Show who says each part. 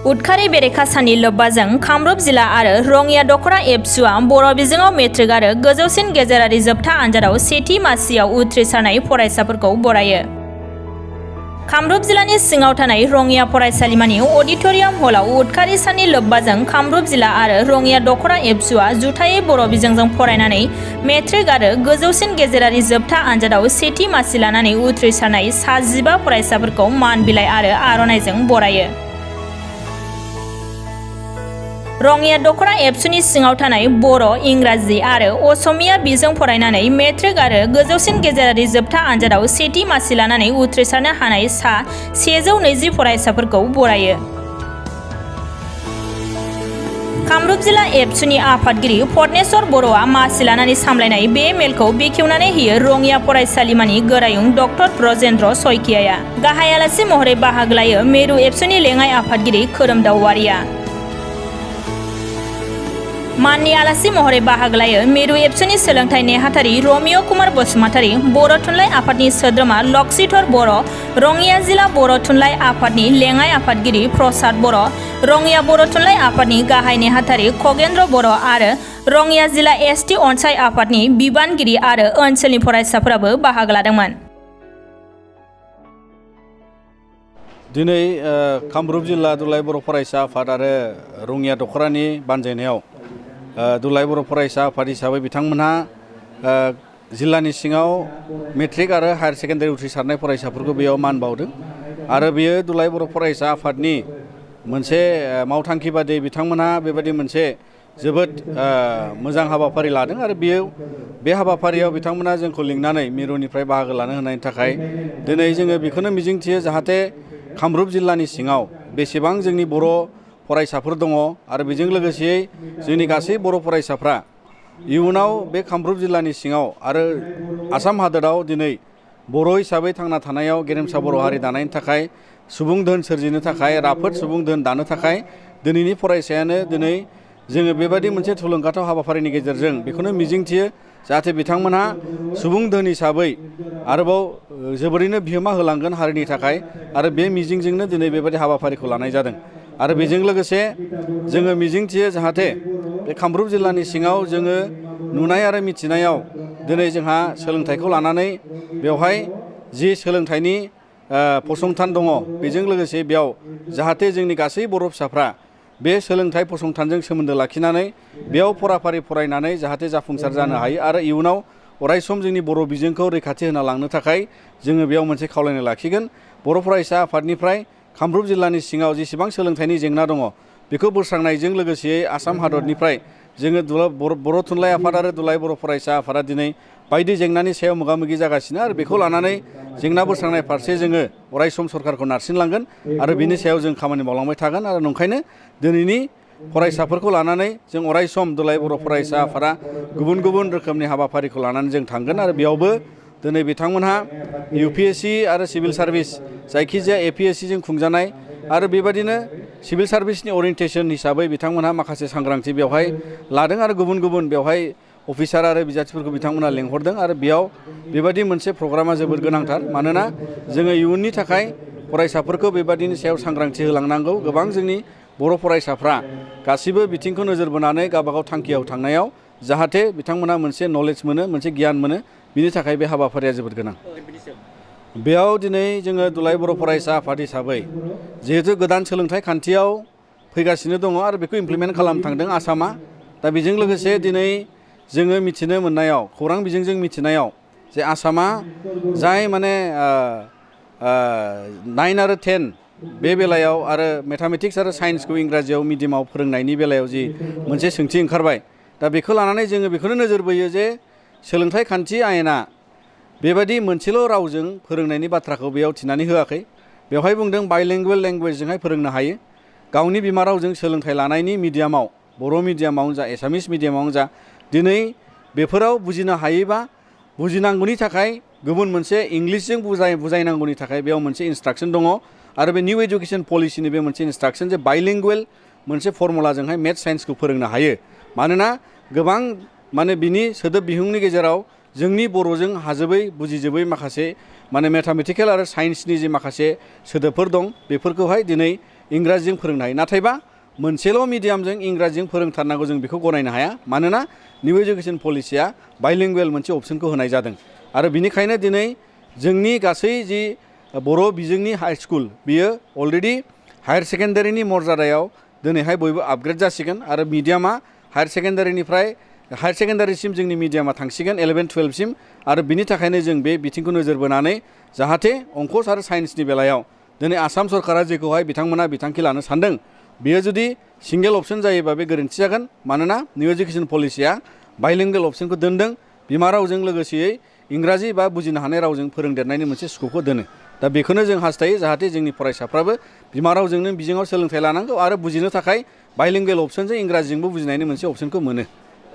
Speaker 1: उदखारि बेरेखा साननि लोब्बाजों कामरुप जिल्ला आरो रङिया दख'रा एबसुआ बर' बिजोङाव मेट्रिक आरो गोजौसिन गेजेरारि जोबथा आनजादाव सेथि मासियाव उथ्रिसारनाय फरायसाफोरखौ बरायो। कामरुप जिल्लानि सिङाव थानाय रङिया फरायसालिमानि अडिटोरियाम हलाव उदखारि साननि लोब्बाजों कामरुप जिल्ला आरो रङिया दख'रा एबसुआ जुथायै बर' बिजोंजों फरायनानै मेट्रिक आरो गोजौसिन गेजेरारि जोबथा आनजादाव सेथि मासि लानानै उथ्रिसारनाय सा 15 फरायसाफोरखौ मान बिलाइ आरो आर'नाइजों बरायो। रङिया दख'रा एबसुनि सिङाव थानाय बर', इंराजि आरो असमिया बिजों फरायनानै मेट्रिक आरो गोजौसिन गेजेरारि जोबथा आनजादाव सेथि मासि लानानै उथ्रिसारनो हानाय सा 120 फरायसाफोरखौ बरायो। कामरुप जिल्ला एबसुनि आफादगिरि पद्मेश्वर बर'आ मासि लानानै सामलायनाय बे मेलखौ बेखेवनानै होयो रङिया फरायसालिमानि गोरायुं डक्टर ब्रजेन्द्र सयकियाया। गाहाय आलासि महरै बाहागो लायो मेरु एबसुनि लेङाइ आफादगिरि खोरोमदाव वारिया। माननि आलासि महरै बाहागो लायो मेरु एबसुनि सोलोंथाइ नेहाथारि रमिय कुमार बसुमतारी, बर' थुनलाइ आफादनि सोद्रोमा लक्ष्मीधर बर', रङिया जिल्ला बर' थुनलाइ आफादनि लेङाइ आफादगिरि प्रसाद बर', रङिया बर' थुनलाइ आफादनि गाहाय नेहाथारि खगेन्द्र बर' आरो रङिया जिल्ला एसटि अनसाइ आफादनि बिबानगिरि आरो ओनसोलनि फरायसाफोराबो बाहागो लादोंमोन।
Speaker 2: दिनै कामरुप जिल्ला दुलाराय बर' फरायसा आफाद आरो रङिया दख'रानि बानजायनायाव दुलाराय बर' फरायसा आफाद हिसाबै बिथांमोनहा जिल्लानि सिङाव मेट्रिक आरो हायार सेकेन्डारि उथ्रिसारनाय फरायसाफोरखौ बेयाव मान बावदों आरो बेयो दुलाराय बर' फरायसा आफादनि मोनसे मावथांखि बादियै बिथांमोनहा बेबायदि मोनसे जोबोद मोजां हाबाफारि लादों आरो बे हाबाफारियाव बिथांमोनहा जोंखौ लिंनानै मिरुनिफ्राय बाहागो लानो होनायनि थाखाय दिनै जोङो बेखौनो मिजिंथियो जाहाथे कामरुप जिल्लानि सिङाव बेसेबां जोंनि बर' फरायसाफोर दङ आरो बेजों लोगोसेयै जोंनि गासै बर' फरायसाफ्रा इयुनाव बे कामरुप जिल्लानि सिङाव आरो आसाम हादोराव दिनै बर' हिसाबै थांना थानायाव गेरेमसा बर' हारि दानायनि थाखाय सुबुं धोन सोरजिनो थाखाय राफोद सुबुं धोन दानो थाखाय दिनैनि फरायसायानो दिनै जोङो बेबायदि मोनसे थुलुंगाथाव हाबाफारिनि गेजेरजों बेखौनो मिजिंथियो जाहाथे बिथांमोनहा सुबुं धोन हिसाबै आरोबाव जोबोरैनो बिहोमा होलांगोन हारिनि थाखाय आरो बे मिजिंजोंनो दिनै बेबायदि हाबाफारिखौ लानाय जादों आरो बेजों लोगोसे जोङो मिजिंथियो जाहाथे बे कामरुप जिल्लानि सिङाव जोङो नुनाय आरो मिथिनायाव दिनै जोंहा सोलोंथाइखौ लानानै बेवहाय जि सोलोंथाइनि फसंथान दङ बेजों लोगोसे बेयाव जाहाथे जोंनि गासै बर' फिसाफ्रा बे सोलोंथाइ फसंथानजों सोमोन्दो लाखिनानै बेयाव फराफारि फरायनानै जाहाथे जाफुंसार जानो हायो आरो इयुनाव अरायसम जोंनि बर' बिजोंखौ रैखाथि होना लांनो थाखाय जोङो बेयाव मोनसे खावलायनाय लाखिगोन। बर' फरायसा आफादनिफ्राय कामरुप जिल्लानि सिङाव जेसेबां सोलोंथाइनि जेंना दङ बेखौ बोस्रांनायजों लोगोसेयै आसाम हादरनिफ्राय जोङो बर' थुनलाइ आफाद आरो दुलाराय बर' फरायसा आफादा दिनै बायदि जेंनानि सायाव मोगा मोगि जागासिनो आरो बेखौ लानानै जेंना बोस्रांनाय फारसे जोङो अरायसम सरकारखौ नारसिनलांगोन आरो बिनि सायाव जों खामानि मावलांबाय थागोन आरो नंखायनो दिनैनि फरायसाफोरखौ लानानै जों अरायसम दुलाराय बर' फरायसा आफादा गुबुन गुबुन रोखोमनि हाबाफारिखौ लानानै जों थांगोन आरो बेयावबो दिनै बिथांमोनहा UPSC आरो सिभिल सार्भिस जायखिजाया APSC जों खुंजानाय आरो बेबायदिनो सिभिल सार्भिसनि ओरिएन्टेसन हिसाबै बिथांमोनहा माखासे सांग्रांथि बेवहाय लादों आरो गुबुन गुबुन बेवहाय अफिसार आरो बिजाथिफोरखौ बिथांमोनहा लेंहरदों आरो बेयाव बेबायदि मोनसे प्रग्रामा जोबोद गोनांथार मानोना जोङो इयुननि थाखाय फरायसाफोरखौ बेबायदिनि सायाव सांग्रांथि होलांनांगौ। गोबां जोंनि बर' फरायसाफ्रा गासिबो बिथिंखौ नोजोर बोनानै गावबागाव थांखियाव थांनायाव जाहाथे बिथांमोनहा मोनसे नलेज मोनो मोनसे गियान मोनो बिनि थाखाय बे हाबाफारिया जोबोद गोनां। बेयाव दिनै जोङो दुलाराय बर' फरायसा आफाद हिसाबै जिहेतु गोदान सोलोंथाइ खान्थियाव फैगासिनो दङ आरो बेखौ इमप्लिमेन्ट खालामनो थांदों आसामा। दा बेजों लोगोसे दिनै जोङो मिथिनो मोननायाव खौरां बिजोंजों मिथिनायाव जे आसामा जाय माने 9 आरो 10 बे बेलायाव आरो मेथामेटिक्स आरो साइन्सखौ इंराजियाव मिडियामाव फोरोंनायनि बेलायाव जि मोनसे सोंथि ओंखारबाय दा बेखौ लानानै जोङो बेखौनो नोजोर बोयो जे सोलोंथाइ खान्थि आयेना बेबायदि मोनसेल' रावजों फोरोंनायनि बाथ्राखौ बेयाव थिनानै होआखै। बेवहाय बुंदों बाइलिंगुवेल लेंगुवेजजोंहाय फोरोंनो हायो। गावनि बिमा रावजों सोलोंथाइ लानायनि मिडियामाव बर' मिडियामावनो जा एसामिस मिडियामावनो जा दिनै बेफोराव बुजिनो हायोबा बुजिनांगौनि थाखाय गुबुन मोनसे इंलिसजों बुजायनांगौनि थाखाय बेयाव मोनसे इन्सट्राक्सन दङ आरो बे निउ एडुकेसन पलिसिनि बे मोनसे इन्सट्राक्सन जे बाइलिंगुवेल मोनसे फर्मुलाजोंहाय मेथ्स साइन्सखौ फोरोंनो हायो। मानोना गोबां माने बिनि सोदोब बिहुंनि गेजेराव जोंनि बर'जों हाजोबै बुजिजोबै माखासे माने मेथामेटिकेल आरो साइन्सनि जे माखासे सोदोबफोर दं बेफोरखौहाय दिनै इंराजिजों फोरोंनो हायो नाथायबा मोनसेल' मिडियामजों इंराजिजों फोरोंथारनांगौ जों बेखौ गनायनो हाया मानोना निउ एजुकेशन पलिसिया बाइलिंगुवेल मोनसे अपसनखौ होनाय जादों आरो बिनिखायनो दिनै जोंनि गासै जि बर' बिजोंनि हाई स्कुल बियो अलरेडि हायार सेकेन्डारिनि मर्यादायाव दिनैहाय बयबो आपग्रेड जासिगोन आरो मिडियामा हायार सेकेन्डारिसिम जोंनि मिडियामा थांसिगोन 11-12सिम आरो बिनि थाखायनो जों बे बिथिंखौ नोजोर बोनानै जाहाथे अंकस आरो साइन्सनि बेलायाव दिनै आसाम सरकारा जेखौहाय बिथांमोना बिथांखि लानो सानदों बेयो जुदि सिंगेल अपसन जायोबा बे गोरोन्थि जागोन मानोना निउ एजुकेशन पलिसिया बाइलिंगुवेल अपसनखौ दोनदों बिमा रावजों लोगोसेयै इंराजि बा बुजिनो हानाय रावजों फोरोंदेरनायनि मोनसे स्कपखौ दोनो दा बेखौनो जों हास्थायो जाहाथे जोंनि फरायसाफ्राबो बिमा रावजोंनो बिजोङाव सोलोंथाइ लानांगौ आरो बुजिनो थाखाय बाइलिंगुवेल अपसनजों इंराजिजोंबो बुजिनायनि मोनसे अपसनखौ मोनो